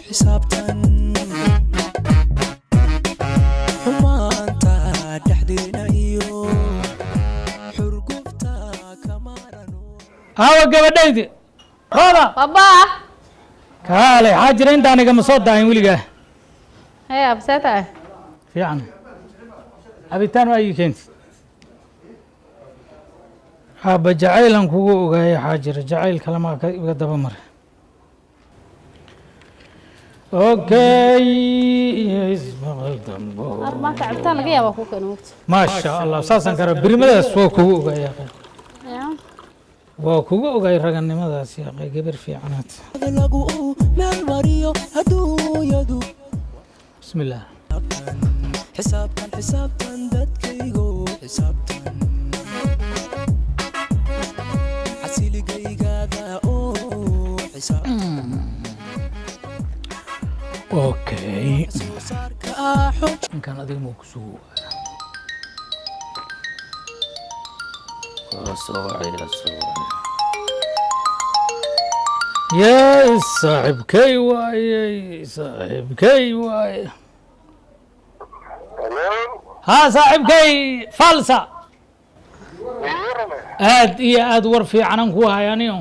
Xisaabtan xumaanta dhexdeena iyo xurgufta kamarano. Hawa gabadhaydi Rooda. Baba. Kaale, waxaa jira intaan igama soo daahin weligaa. Hee, absee tahay? Fiican. Cabitaan waa ii keenti. Aabba, jacaylan kugu ogaaya. Waxaa jira jacayl kalema ka iga daba mara. Okay, ismaqal dambo. Ar maanta cabitaan laga yaabaa kuu keeno mugta. Maasha Allah, saasaan kara birimadaas waa kugu ogaaya. Ya. Waa kugu ogaay raganimadaas, yaaqay gabar fiicanaad. Lagu meel mariyo adduunyadu. Bismi illah. Xisaabtan, xisaabtan dadkaygo, xisaabtan xasiligaygaada oo xisaabtan. Okay. Soo saarka ah xoj. Ninkan adiga ma ku sugu waa soo wacay, la soo wacay. Yee, saaxiibkay waayey, saaxiibkay waaye. Haa, saaxiibkay falsa, aad iyo aad war fiicanan ku hayaniyo.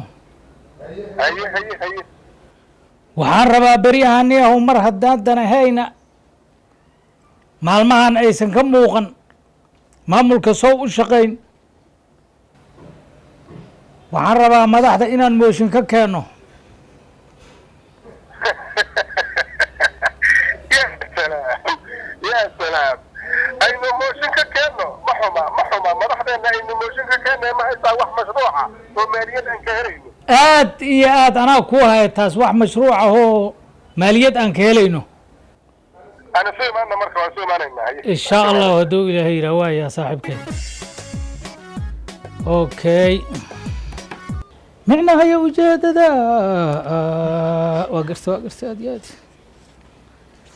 Haye haye haye. Waxaan rabaa beryahaniyahow, mar haddaadan ahayna maalmahan aysan ka muuqan maamulka sow u shaqayn, waxaan rabaa madaxda inaan mooshin ka keeno. Ya salaam, ya salaam! Aynu mooshin ka keenno, ma xuma, ma xuma. Madaxdeena aynu mooshin ka keenna, ma haysaa wax mashruuca oo maaliyad aan ka helayno? Aad iyo aad, anaa ku haya taas, wax mashruuc ah oo maaliyad aan ka helayno. Ana soo imaana marka, waan soo imaanaynaa. Haye. Insha Allahu, hadduu Ilaahay yidhaah. Waaya saaxiibkeen. Okay, micnaha iyo ujeedada waa garta, waa garta. Aad iyo aad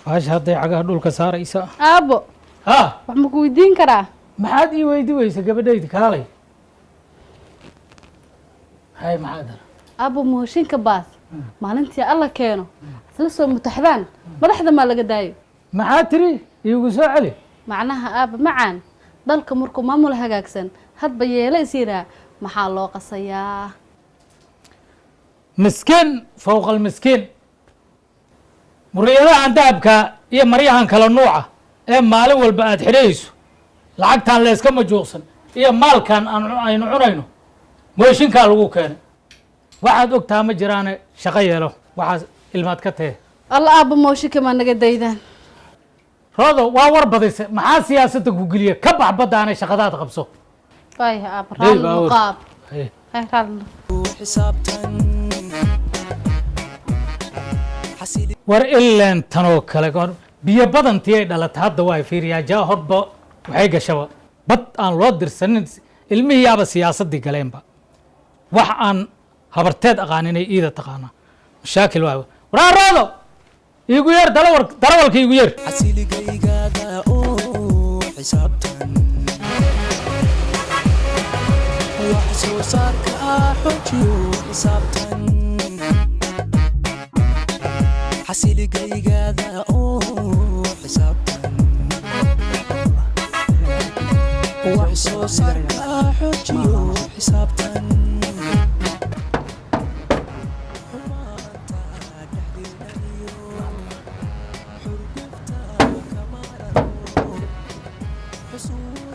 baasha hadday cagaha dhulka saaraysaa. Aabbo. Ha. Wax ma ku weydiin karaa? Maxaad ii weydi weysa, gabadhayda? Kaalay. Hay, maxaa dara? Aabbo, mooshinka baas maalintii Alla keeno isla soo mutaxdaan, madaxda maa laga daayo? Maxaa tiri? Iigu soo celi. Macnaha, aabba macaan, dalka markuu maamul hagaagsan hadba yeelo is yiraa, maxaa loo qasayaa? Miskiin fowqa almiskiin, muriyadahan dahabka iyo maryahan kala nuuca ee maalin walba aad xidhayso, lacagtaan la iska majuuqsan iyo maalkan aan aynu cunayno, mooshinkaa lagu keenay. Waxaad ogtaa ma jiraane, shaqo yeelo, waxaas ilmaad ka tahe. Alla aabba, mooshinka maa naga daydaan? Roodo, waa war badayse. Maxaa siyaasadda ku geliya? Ka bax baddaanay, shaqadaad qabso. Waaya aabba. Day raalli baa war. noqo aab. Haye. Hay, raalli noqo. Xisaabtan xasili. War ileen tanoo kale biyo badantii ay dhalata hadda waa fiiriyaa jaa horba waxay gashaba bad aan loo dirsanin. Ilmihiyaaba siyaasaddii galeenba, wax aan habarteed aqaaninay iida taqaanaa. Mashaakil waay. Waraa Roodo, iigu yeer dalawar, darawalka iigu yeer. Xasiligaygaada oo xisaabtan wax soo saarka ah xojiyo, xisaabtan xasiligaygaada oo xisaabtan wax soo saarka ah xojiyo, xisaabtan xumaanta dhexdeena iyo xurgufta kamarano.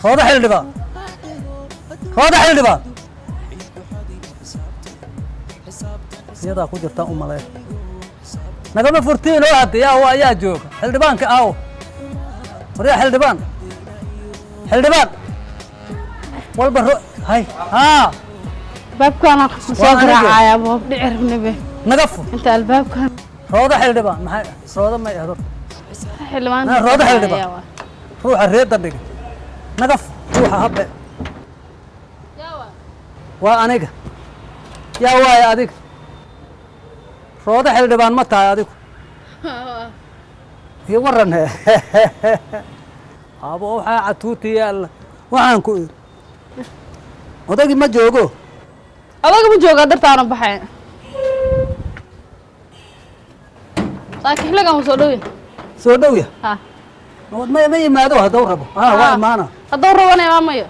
Rooda xildhibaan, Rooda xildhibaan, iyadaa ku jirta u malee. Nagama furtiin oo hadda yaa waa ayaa jooga xildhibaanka aawo. Waryaa xildhibaan, xildhibaan walba ro hay haa. Albaabkaan soo Waa aniga. garaacaya boob dhici rabnabe. Naga fur. Inta albaabkan. Rooda xildhibaan, maxay rooda may ahdo? Xildhibaan. Naa, Rooda xildhibaan. Ruuxa reedda dhiga, naga fur ruuxa habbe. Waa aniga. Yaa waaya adiga? Rooda xildhibaan ma tahay adigu? Iyo waran abo, waxaa catuuti yaalla. Waxaan ku iri, odagii ma joogo? Adaga ma joogaa dartaana baxay. Laakiin xilligan wuu soo dhow yahay. Soo dhow yahay? Ha. Ma yimaado hadduu rabo. Waa imaana. Hadduu rabana imaamayo.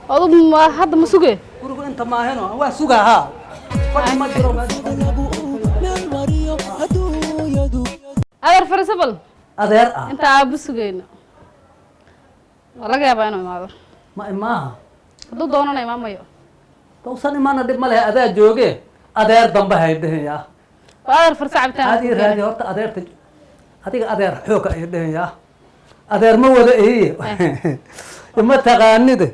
Aduu hadda ma sugee? Gurigu inta maaheno waa sugaa haa. Fadhi ma jiro. Adeer farisabal. Adeer ah. Inta aabbo sugayno. Waa laga yaabaa inuu imaado. Ma imaaha. Hadduu doonana imaamayo. Tawsan imaana dhib ma lehe adaa jooge. Adeer dambe hay dhihin yaa. Waa adeer farsa cabitaan. Aad ii raadi horta adeerta. Adiga adeer xooga ay dhihin yaa. Adeer ma wada ihiye. Ima taqaanide.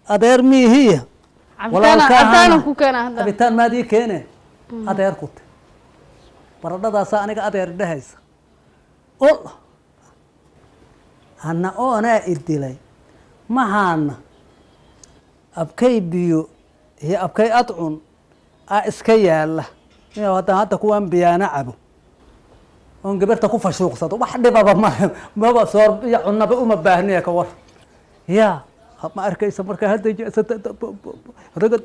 Adeer miihiye. Cabitaan ku keena hadda. Cabitaan maad ii keene. Adeer ku te. Baradhadaasaa aniga adeer dhehaysa. Ol. Anna oonaa i dilay. Mahaana. Abkay biyo iyo abkay adcun aa iska yaala. Inuu hadda kuwaan biyaana cabo. Oon gabarta ku fashuuqsado. Wax dhibaba maba soor iyo cunnaba uma baahniya ka war. Yaa ma arkaysa marka hadda ragga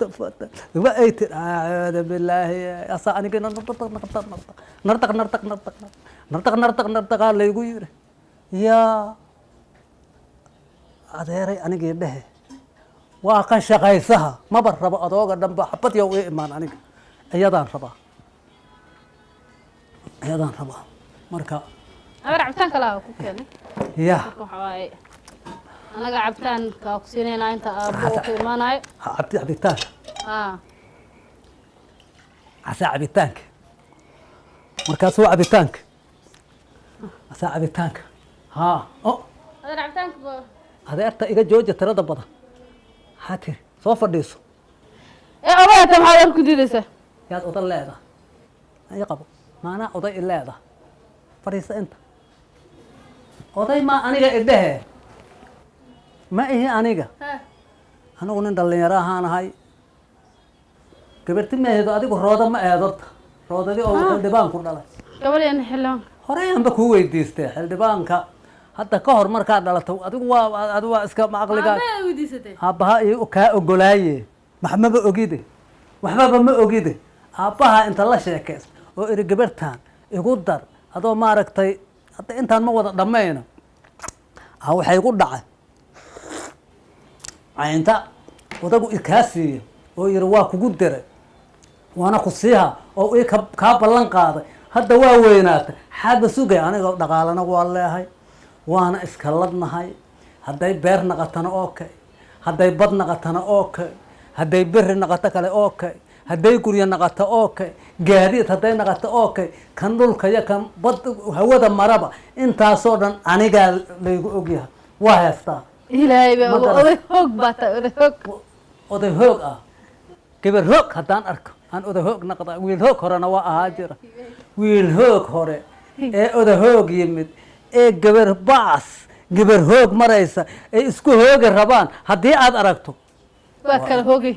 ay tir acuudu billaahi asa aniga nartaq nartaq nartaq nartaq nartaq nartaq nartaq nartaqaa laygu yiri. Yaa adeeray anigii dhehe. Waa kan shaqaysaha maba rabo adooga dhanba xabad yow ii imaan aniga. Iyadaan rabaa. Iyadaan rabaa. Marka adeer cabitaan kale ku keenay. Yaa waxa waaye anaga cabitaanka ku siinayna inta aabbo uu ka imaanayo. Cabitaanka. Asaa cabitaanka. Markaas waa cabitaanka. Asaa cabitaanka. Haa. Adeer cabitaanka. Adeerta iga jooji tirada badan. Haa tiri soo fadhiiso. Oday ta maxaad ku diidaysaa? Yaad oday leedahay. Ay qabo. Maanaa oday i leedahay. Fadhiisa inta. Oday ma aniga idhehe. Ma ihi aniga. Anigu nin dhalinyaro ahaan ahay. Gabarti ma aheedo adigu rooda ma aheed horta. Roodadii oo xildhibaan ku dhalay. Gabadheen xildhibaan. Horey aanba kuu weydiistay xildhibaanka. Hadda ka hor markaad dhalato adigu waa adigu waa iska aqliga. Aabbaha weydiisatay. Aabbaha iyo kaa ogolaaye. Waxmaba ogide. Waxbaba ma ogide. Aabbaha inta la sheekaysto oo iri gabartaan igu dar adoo maaragtay hadda intaan ma wada dhammayno. Waxay igu dhacay. Caynta odagu i kaa siiya oo yiri waa kugu diray. Waana ku siiha oo ii kaa ballan qaaday. Hadda waa weynaatay. Xaaba sugay aniga dhaqaalana waa leeyahay. Waana iska ladnahay. Hadday beer naqatana okay. Hadday bad naqatana okay. Hadday berri naqato kale okay. Hadday guryo naqato okay. Gaadiid hadday naqato okay. Kan dhulka iyo kan bad hawada maraba intaasoo dhan anigaa laygu ogyahay. Waa heestaa. Ilaahay baa oday hoog baa tahay oday hoog. Oday hoog ah. Gabar hoog haddaan arko aan oday hoog naqdaa. Wiil hoog horena waa ahaa jira. Wiil hoog hore ee oday hoog yimid ee gabar baas gabar hoog maraysa ay isku hoogi rabaan haddii aad aragto waa kala hoogay.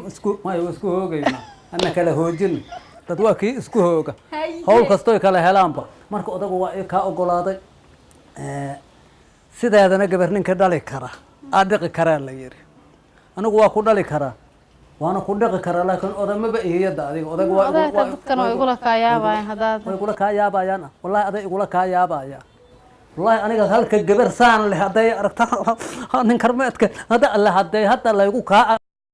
Isku may isku hoogayna ana kala hoojin dad waa kii isku hooga hawl kastoy kala helaanba. Marka odagu waa kaa ogolaaday. Sideedana gabar ninka dhali kara aad dhiqi karaa la yiri. Anigu waa ku dhali karaa waana ku dhiqi karaa laakiin odamaba ihiyada adiga odagu waa dadkan way igula kaa yaabayaan haddaad way igula kaa yaabayaan. Wallaahi aday igula kaa yaabayaan. Wallaahi aniga halka gabar saan leh hadday aragta nin karmeedka hadda alle hadday hadda laygu kaa